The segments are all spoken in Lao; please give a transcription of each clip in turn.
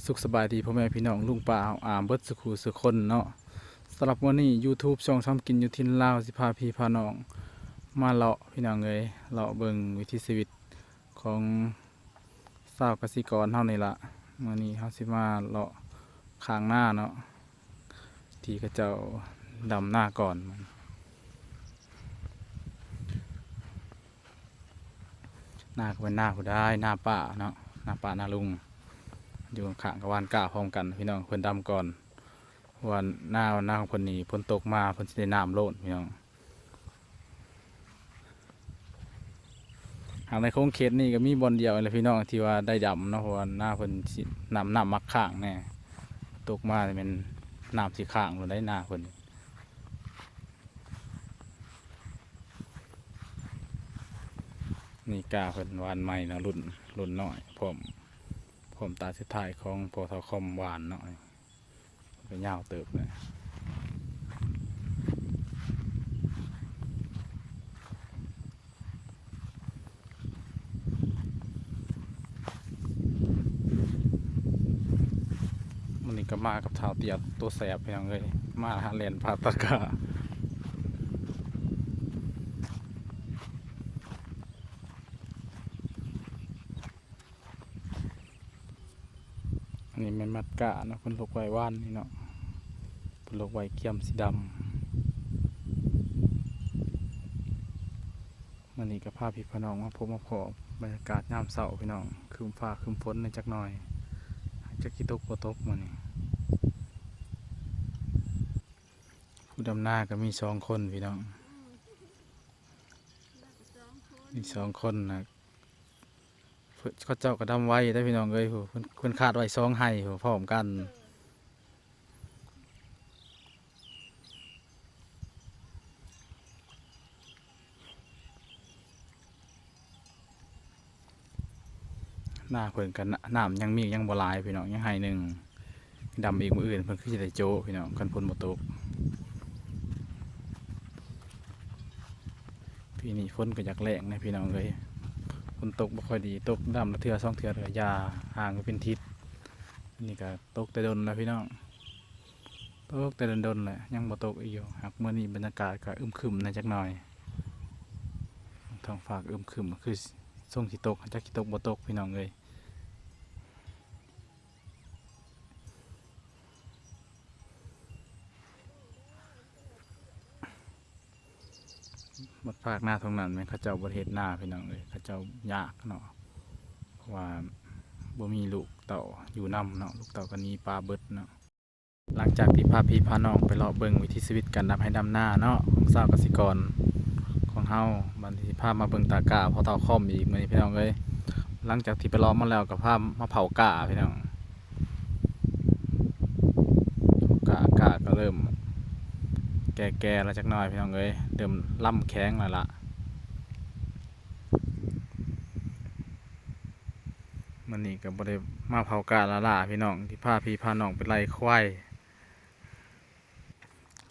ສຸກສະບາຍດີພໍ່ແມ່ພີ່ນ້ອງລຸງປ້າອາມເບິດສູ່ຄູ່ສູ່ຄົນເນາະ. ສຳລັບມື້ນີ້ YouTube ຊ່ອງຊຳກິນຢູ່ຖິ່ນລາວ ຊິພາພີ່ພານ້ອງມາເລາະ ພີ່ນ້ອງເອີຍ, ເລາະເບິ່ງວິຖີຊີວິດຂອງຊາວກະສິກອນເຮົານີ້ລະ. ມື້ນີ້ເຮົາຊິມາເລາະຂ້າງນາເນາະ ທີ່ເຂົາເຈົ້າດຳນາກ່ອນ. ນາກໍເປັນນາຜູ້ໃດ ນາປ້າເນາະ ນາປ້ານາລຸງ ຢູ່ຂ້າງໆກັບຫວ່ານກ້າພ້ອມກັນພີ່ນ້ອງ. ເພິ່ນດຳກ່ອນ ເພາະວ່ານາ ນາຂອງເພິ່ນນີ້ ຝົນຕົກມາເພິ່ນຊິໄດ້ນ້ຳໂລດພີ່ນ້ອງ. ຫາກໃນຂົງເຂດນີ້ກໍມີບ່ອນດຽວນີ້ແຫຼະພີ່ນ້ອງ ທີ່ວ່າໄດ້ດຳເນາະ ເພາະວ່ານາເພິ່ນຊິ ນ້ຳ ນ້ຳມັກຄ້າງແດ່ ຕົກມາແມ່ນນ້ຳຊິຄ້າງໂລດໄດ໋ນາເພິ່ນ. ນີ້ກ້າເພິ່ນຫວ່ານໃໝ່ເນາະ ລຸ້ນ ລຸ້ນນ້ອຍ ພ້ອມ ພ້ອມຕາສຸດທ້າຍຂອງພໍ່ເຖົ້າຄອມຫວ່ານເນາະ ກໍຍາວເຕີບເລີຍ. ມື້ນີ້ກໍມາກັບທ້າວເຕ້ຍໂຕແສບ ພີ່ນ້ອງເອີຍ ມາຫາແລ່ນປາຕະກາ. ອັນນີ້ແມ່ນມັດກ້າເນາະ ເພິ່ນຫຼົກໄວ້ວານນີ້ເນາະ ເພິ່ນຫຼົກໄວ້ກຽມສີດຳ. ມື້ນີ້ກໍພາພີ່ພານ້ອງມາພົບມາພໍ້ບັນຍາກາດຍາມເຊົ້າພີ່ນ້ອງ ຄຶ້ມຟ້າຄຶ້ມຝົນແດ່ຈັກໜ່ອຍ ຈັກຊິຕົກບໍ່ຕົກມື້ນີ້. ຜູ້ດຳນາກໍມີສອງຄົນພີ່ນ້ອງ ມີສອງຄົນນະ. ເຂົາເຈົ້າກໍດຳໄວເດ້ພີ່ນ້ອງເອີຍ ເພິ່ນ ເພິ່ນຄາດໄວ້ສອງໄຮ່ ພ້ອມກັນ. ນາເພິ່ນກໍ ນ້ຳຍັງມີ ຍັງບໍ່ຫຼາຍພີ່ນ້ອງ ຍັງໄຮ່ໜຶ່ງ ດຳອີກມື້ອື່ນເພິ່ນຄືຊິໄດ້ໂຈະພີ່ນ້ອງ ຄັນຝົນບໍ່ຕົກ. ປີນີ້ຝົນກໍຢາກແລ້ງນະພີ່ນ້ອງເອີຍ ຝົນຕົກບໍ່ຄ່ອຍດີ ຕົກດຳລະເທື່ອສອງເທື່ອກໍຢ່າ ຫ່າງກັນເປັນທິດ. ອັນນີ້ກໍຕົກແຕ່ດົນແລ້ວພີ່ນ້ອງ ຕົກແຕ່ດົນໆແຫຼະ ຍັງບໍ່ຕົກອີກຢູ່. ຫາກມື້ນີ້ບັນຍາກາດກໍອຶມຄຶມແດ່ຈັກໜ່ອຍ ທ້ອງຟ້າອຶມຄຶມ ຄືຊົງຊິຕົກ ຈັກຊິຕົກບໍ່ຕົກພີ່ນ້ອງເອີຍ. ບັດພາກນາທົ່ງນັ້ນແມ່ນເຂົາເຈົ້າບໍ່ໄດ້ເຮັດນາພີ່ນ້ອງເອີຍ ເຂົາເຈົ້າຍາກເນາະ ເພາະວ່າບໍ່ມີລູກເຕົ້າຢູ່ນຳເນາະ ລູກເຕົ້າກໍໜີປ່າເບິດເນາະ. ຫຼັງຈາກທີ່ພາພີ່ພານ້ອງໄປເລາະເບິ່ງວິຖີຊີວິດການດຳໄຮ່ດຳນາເນາະ ຂອງຊາວກະສິກອນຂອງເຮົາ ບັດນີ້ຊິພາມາເບິ່ງຕາກ້າພໍ່ເຖົ້າຄອມອີກມື້ນີ້ພີ່ນ້ອງເອີຍ. ຫຼັງຈາກທີ່ໄປເລາະມາແລ້ວກໍພາມາເຜົາກ້າພີ່ນ້ອງ ກ້າ ກ້າກໍເລີ່ມແກ່ໆແລ້ວຈັກໜ້ອຍພີ່ນ້ອງເອີຍ ເລີ່ມລຳແຂງແລ້ວລະ. ມື້ນີ້ກໍບໍ່ໄດ້ມາເຜົາກ້າລ້າໆພີ່ນ້ອງ ທີ່ພາພີ່ພານ້ອງໄປໄລ່ຄວາຍ.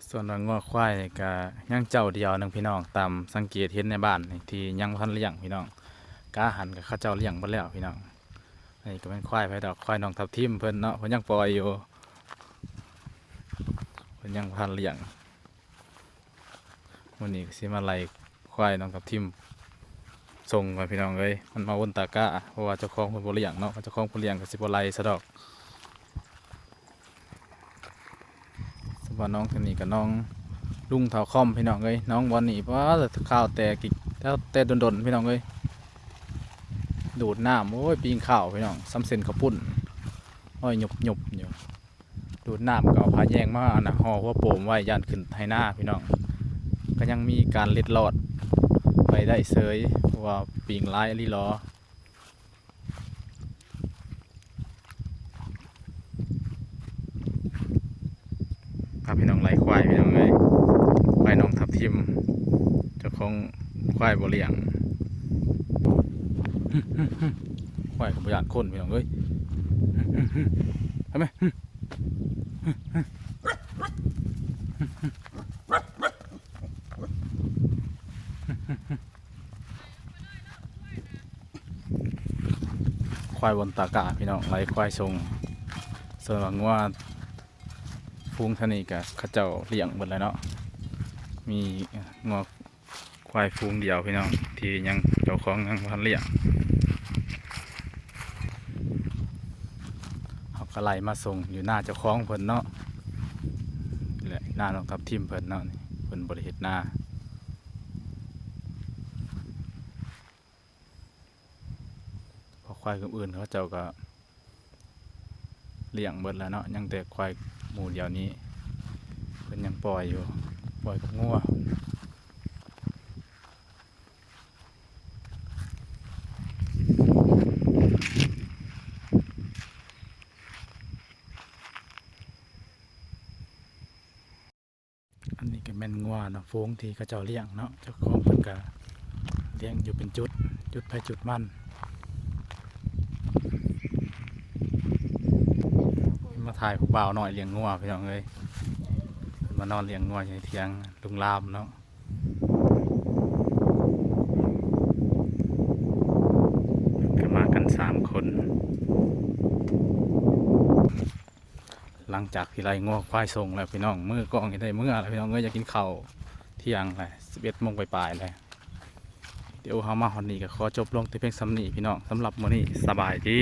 ສ່ວນວ່າງົວຄວາຍນີ້ກໍຍັງເຈົ້າດຽວໜຶ່ງພີ່ນ້ອງ ຕາມສັງເກດເຫັນໃນບ້ານນີ້ ທີ່ຍັງບໍ່ທັນລ້ຽງພີ່ນ້ອງ. ກາຫັນກໍເຂົາເຈົ້າລ້ຽງເບິດແລ້ວພີ່ນ້ອງ. ອັນນີ້ກໍແມ່ນຄວາຍໃຜດອກ ຄວາຍນ້ອງທັບທິມເພິ່ນເນາະ ເພິ່ນຍັງປ່ອຍຢູ່ ເພິ່ນຍັງບໍ່ທັນລ້ຽງ. ມື້ນີ້ກໍຊິມາໄລ່ຄວາຍນ້ອງທັບທິມສົ່ງກ່ອນພີ່ນ້ອງເອີຍ ມັນມາວົນຕາກ້າ ເພາະວ່າເຈົ້າຂອງເພິ່ນບໍ່ລ້ຽງເນາະ ເຈົ້າຂອງເພິ່ນລ້ຽງກໍຊິບໍ່ໄລ່ຊະດອກ. ສຳລັບໜອງຕົງນີ້ກໍໜອງລຸງທ້າວຄອມພີ່ນ້ອງເອີຍ. ໜອງບ່ອນນີ້ ປາດ ຄາວແຕ່ກິ ແຕ່ດົນໆພີ່ນ້ອງເອີຍ ດູດນ້ຳ ໂອ້ຍ ປີງຂ້າວພີ່ນ້ອງ ສ່ຳເສັ້ນເຂົ້າປຸ້ນ ຫ້ອຍຫຍຸບໆຢູ່. ດູດນ້ຳກໍເອົາຜ້າແຍງມາ ອັນນ່າ ຫໍ່ຫົວໂປມໄວ້ ຢ້ານຂຶ້ນໄຮ່ນາພີ່ນ້ອງ. ກໍຍັງມີການເລັດລອດໄປໄດ້ເສີຍ ເພາະວ່າປີງຫຼາຍອີ່ຫຼີຫຼໍ. ພາພີ່ນ້ອງໄລ່ຄວາຍພີ່ນ້ອງເອີຍ ຄວາຍນ້ອງທັບທິມ ເຈົ້າຂອງຄວາຍບໍ່ລ້ຽງ. ຄວາຍກໍບໍ່ຢ້ານຄົນພີ່ນ້ອງເອີຍ ເຫັນໄໝ? ຄວາຍບ່ອນຕາກ້າພີ່ນ້ອງ ໄລ່ຄວາຍສົ່ງ. ສ່ວນວ່າງົວຝູງທາງນີ້ກະເຂົາເຈົ້າລ້ຽງເບິດແລ້ວເນາະ. ມີງົວຄວາຍຝູງດຽວພີ່ນ້ອງ ທີ່ຍັງ ເຈົ້າຂອງຍັງບໍ່ທັນລ້ຽງ. ເຮົາກະໄລ່ມາສົ່ງຢູ່ນາເຈົ້າຂອງເພິ່ນເນາະ ແລະ ນານ້ອງທັບທິມເພິ່ນເນາະ. ນີ້ເພິ່ນບໍ່ໄດ້ເຮັດນາ. ເພາະຄວາຍອື່ນໆ ເຂົາເຈົ້າກະລ້ຽງເບິດແລ້ວເນາະ ຍັງແຕ່ຄວາຍໝູ່ດຽວນີ້ ເພິ່ນຍັງປ່ອຍຢູ່ ປ່ອຍກັບງົວ. ອັນນີ້ກະແມ່ນງົວນຳຝູງທີ່ເຂົາເຈົ້າລ້ຽງເນາະ ເຈົ້າຂອງເພິ່ນກະລ້ຽງຢູ່ເປັນຈຸດ ຈຸດໃຜຈຸດມັນ. ມາຖ່າຍພວກບ່າວນ້ອຍລ້ຽງງົວພີ່ນ້ອງເອີຍ ເພິ່ນມານອນລ້ຽງງົວຢູ່ໃນຖຽງລຸງລາມເນາະ. ກະມາກັນສາມຄົນ. ຫຼັງຈາກທີ່ໄລ່ງົວຄວາຍສົ່ງແລ້ວພີ່ນ້ອງ ມື້ກອງນີ້ໄດ້ເມືອແລ້ວພີ່ນ້ອງເອີຍ ຢາກກິນເຂົ້າທ່ຽງແລ້ວ ສິບເອັດໂມງປາຍໆແລ້ວ. ດຽວເຮົາມາຮອດນີ້ກະຂໍຈົບລົງແຕ່ພຽງສ່ຳນີ້ພີ່ນ້ອງ. ສຳລັບມື້ນີ້ສະບາຍດີ.